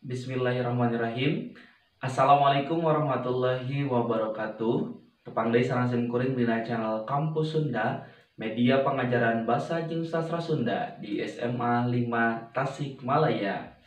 Bismillahirrahmanirrahim. Assalamualaikum warahmatullahi wabarakatuh. Tepang deui sareng sim kuring dina channel Kampus Sunda, media pengajaran basa jeung sastra Sunda di SMA 5 Tasikmalaya.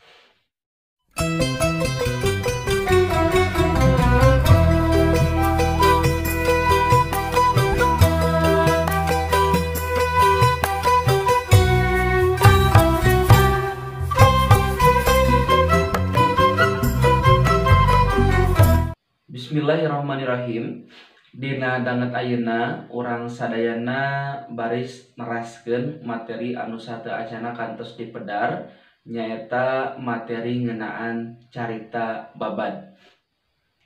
Bismillahirrahmanirrahim. Dina danget ayeuna urang sadayana baris neraskeun materi anu sateu acana kantos dipedar, nyaeta materi ngeunaan carita babad.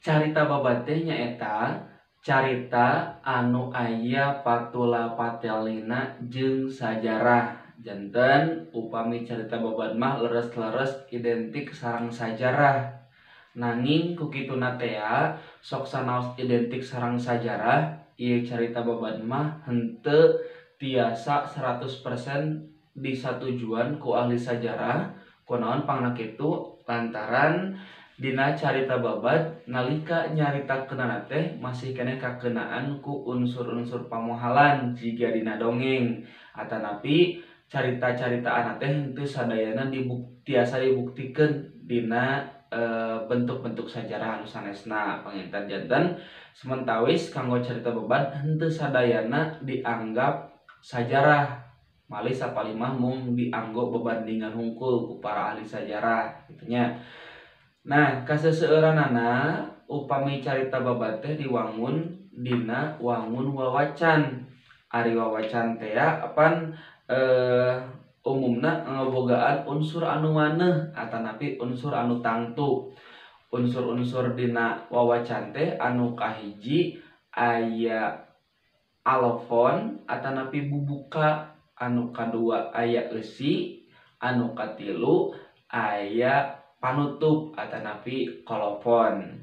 Carita babad teh nyaeta carita anu aya patula patelina jeung sajarah. Janten upami carita babad mah leres-leres identik sareng sajarah. Nanging ku kituna tea sok sanaos identik sareng sajarah, ieu carita babad mah henteu tiasa 100% disatujuan ku ahli sajarah. Kunaon pangna kitu? Lantaran dina carita babad nalika nyaritakeunana teh masih keneh kakenaan ku unsur-unsur pamohalan jiga dina dongeng, atanapi carita-caritaanna teh henteu sadayana tiasa dibuktikeun dina bentuk-bentuk sajarah anu sanesna. Panginten janten sementawis kanggo carita babad henteu sadayana dianggap sajarah, malih sapalimah mung dianggo bebandingan hungkul ku para ahli sajarah kitu nya. Nah, kaseseueuranana upami carita babad teh diwangun dina wangun wawacan. Ari wawacan teh apan umumna ngebogaan unsur anu maneh atanapi unsur anu tangtu. Unsur-unsur dina wawacan teh anu kahiji aya alofon atanapi bubuka, anu kadua aya eusi, anu katilu aya panutup atanapi kolofon.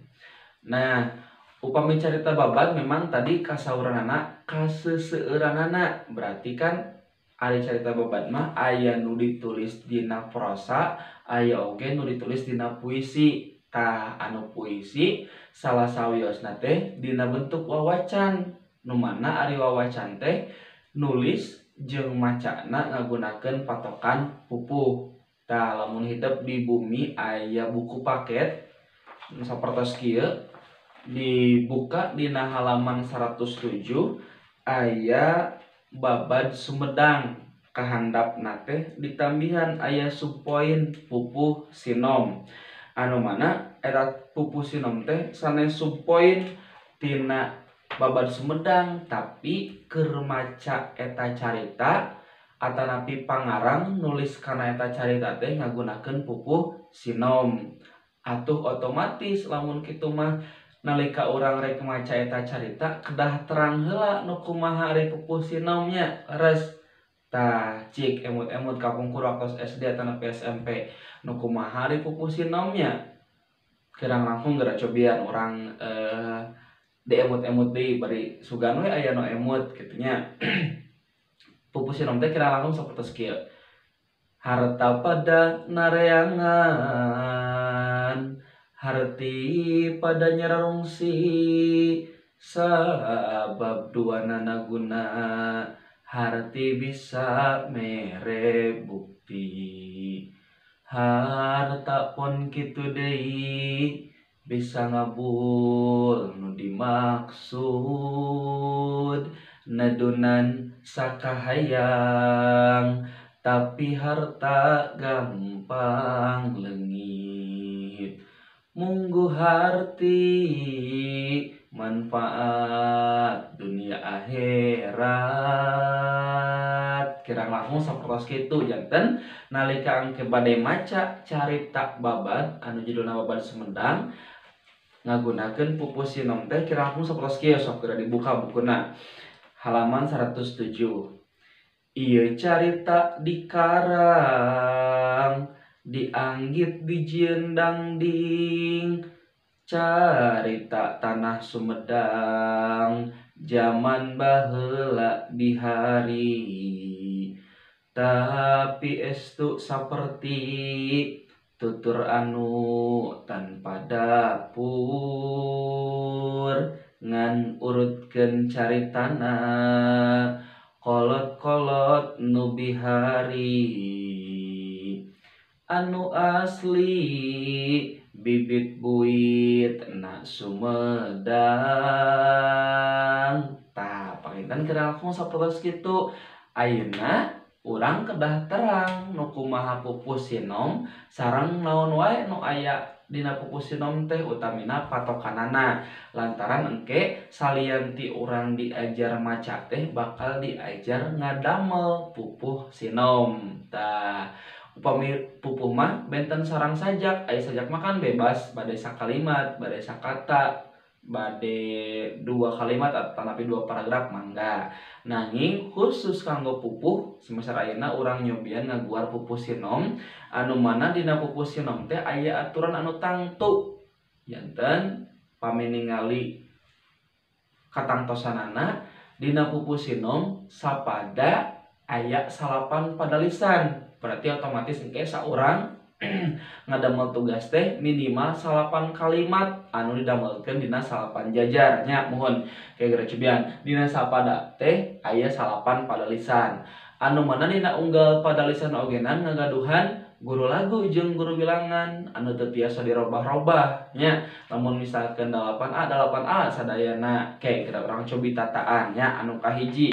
Nah, upami carita babad memang tadi kasauranana kaseseueuranana, berarti kan ari carita babad mah aya nu ditulis dina prosa, aya oge nu ditulis dina puisi. Tah anu puisi salah sawiosna teh dina bentuk wawacan, nu mana ari wawacan teh nulis jeung macana ngagunakeun patokan pupuh. Tah lamun hidep di bumi aya buku paket sapertos kieu, dibuka dina halaman 107 aya babad Sumedang, kahandapna teh ditambihan aya subpoin pupuh sinom, anu mana eta pupuh sinom teh sanes subpoin tina babad Sumedang, tapi keur maca eta carita atanapi pangarang nulis kana eta carita teh ngagunakeun pupuh sinom. Atuh otomatis lamun kitu mah nalika urang rek maca eta carita kedah terang heula nu kumaha ari pupuh sinomnya leres. Tah cik emut-emut kapungkur waktu SD atanapi SMP nu kumaha ari pupuh sinomnya, kirang langkung geura cobian urang diemut-emut deui bari sugan we aya nu emut kitu nya. Pupuh sinom teh kirang langkung sapertos kieu: harta pada nareangan, harti pada nyararungsi, sabab dua nana guna, harti bisa mere bukti. Harta pon kitu deui bisa ngabul nu dimaksud, nedunan sakahayang, tapi harta gampang leungit. Munggu harti manfaat dunia akhirat. Kirang langkung sapertos kitu. Janten nalika angke bade maca carita babad anu judulna Babad Sumedang ngagunakeun pupuh sinom teh kirang langkung sapertos kieu. Sok geura dibuka bukuna halaman 107. Ieu carita dikarang, dianggit dijieun dangding, carita tanah Sumedang jaman baheula bihari. Tapi estu saperti Tutur anu tanpa dapur ngan urutkeun caritana kolot-kolot nu bihari anu asli bibit buit na Sumedang. Tah panginten kirang langkung sapertos kitu. Ayeuna urang kedah terang nu kumaha pupuh sinom sareng naon wae nu aya dina pupuh sinom teh utamina patokanana, lantaran engke salian ti urang diajar maca teh bakal diajar ngadamel pupuh sinom. Tah upami pupuh mah benten sarang sajak, aya sajak mah kan bebas bade sakalimat, bade sakata, bade dua kalimat atanapi dua paragraf mangga. Nanging khusus kanggo pupuh semester ayeuna urang nyobian ngaguar pupuh sinom anu mana dina pupuh sinom teh aya aturan anu tangtu. Janten pami ningali katangtosanana dina pupuh sinom sapada aya 9 padalisan. Berarti otomatis engke saurang ngadamel tugas teh minimal 9 kalimat anu didamelkeun dina 9 jajar nya. Mohon kayak geura cubian dina sapada teh aya 9 padalisan anu mana dina unggal padalisan ogenan ngagaduhan guru lagu jeung guru bilangan anu teu tiasa dirobah-robah nya. Lamun misalkan 8A 8A sadayana ke kita urang cobi tataan nya. Anu kahiji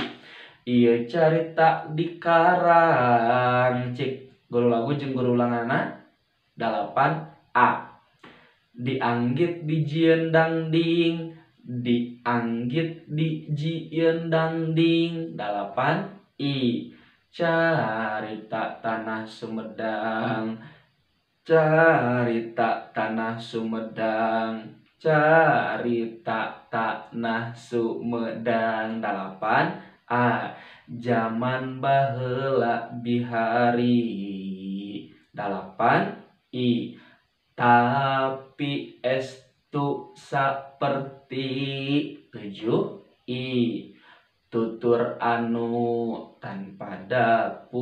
ieu carita dikarang cik guru lagu jeung guru ulanganna 8A dianggit dijieun dangding dianggit dijieun dangding 8I carita tanah Sumedang carita tanah Sumedang carita tanah Sumedang 8A zaman baheula bihari 8I tapi estu saperti 7I tutur anu tanpa dapur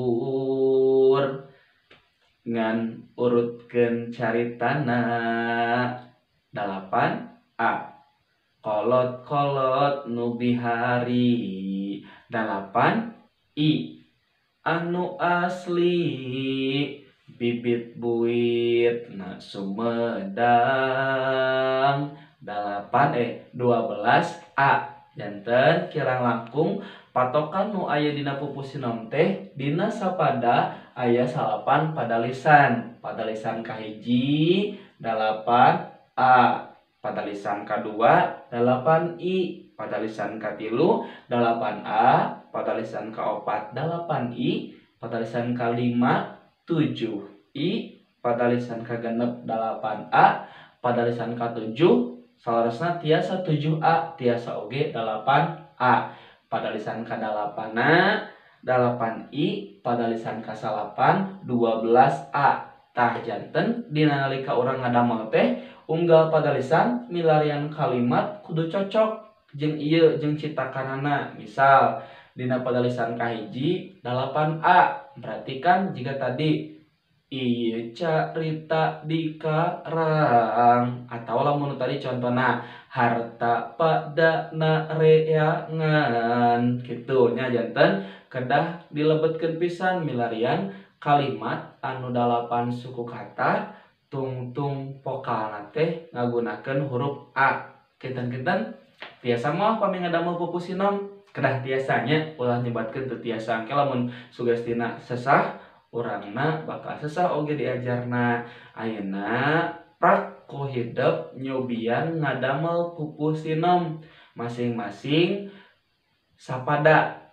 ngan urutkeun caritana 8A kolot-kolot nu bihari 8I anu asli bibit buit na Sumedang 12A. Janten kirang langkung patokan nu aya dina pupuh sinom teh dina sapada aya 9 padalisan. Padalisan kahiji 8A, padalisan kadua 8I, padalisan katilu 8A, padalisan kaopat 8I, padalisan kalima 7I, padalisan kagenep 8A, padalisan katujuh salarasna tiasa 7A, tiasa oge 8A, padalisan kadalapana 8I, padalisan kasalapan 12A. Tah janten dina nalika urang ngadamel teh unggal padalisan milarian kalimat kudu cocok jeung ieu jeung citakanana. Misal dina padalisan kahiji 8A berarti kan jika tadi ieu carita dikarang atau lamun tadi contohna harta padana reangan kitu nya. Janten kedah dilebetkeun pisan milarian kalimat anu 8 suku kata tungtung vokalna teh ngagunakeun huruf A. Kinten-kinten tiasa mah pami ngadamel pupuh sinom kedah tiasanya ulah nyebatkeun teu tiasa. Engke lamun sugestina sesah urangna bakal sesah oge diajarna. Ayeuna prak ku hidep nyobian ngadamel pupuh sinom masing-masing sapada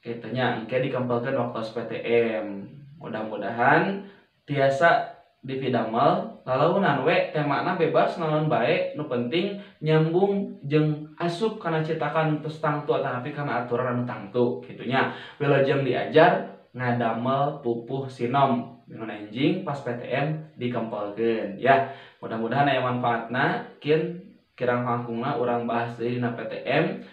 kitu nya. Engke dikempelkeun waktu PTM. Mudah-mudahan tiasa dipidamel lalaunan we temana bebas naon bae nu penting nyambung jeung asup kana cetakan tos tangtu atanapi kana aturan anu tangtu kitu nya. Wilujeng diajar ngadamel pupuh sinom dengan enjing pas PTM dikempelkeun ya. Mudah-mudahan aya manfaatna kin kirang langkungna urang bahas deui dina PTM.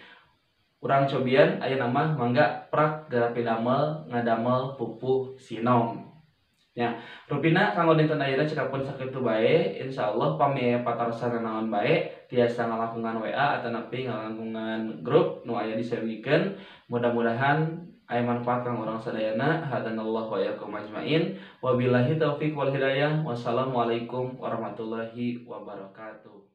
Urang cobian ayeuna mah mangga prak geura pidamel ngadamel pupuh sinom. Ya, rupina kanggo dinten ayeuna cekap pun sakitu bae. Insyaallah pami aya patarosan naon bae tiasa ngalangkungan WA atanapi ngalangkungan grup nu aya disewikeun. Mudah-mudahan aya manfaat kanggo urang sadayana. Hadanallahu wa iyyakum ajmain. Wabillahi taufik wal hidayah. Wassalamualaikum warahmatullahi wabarakatuh.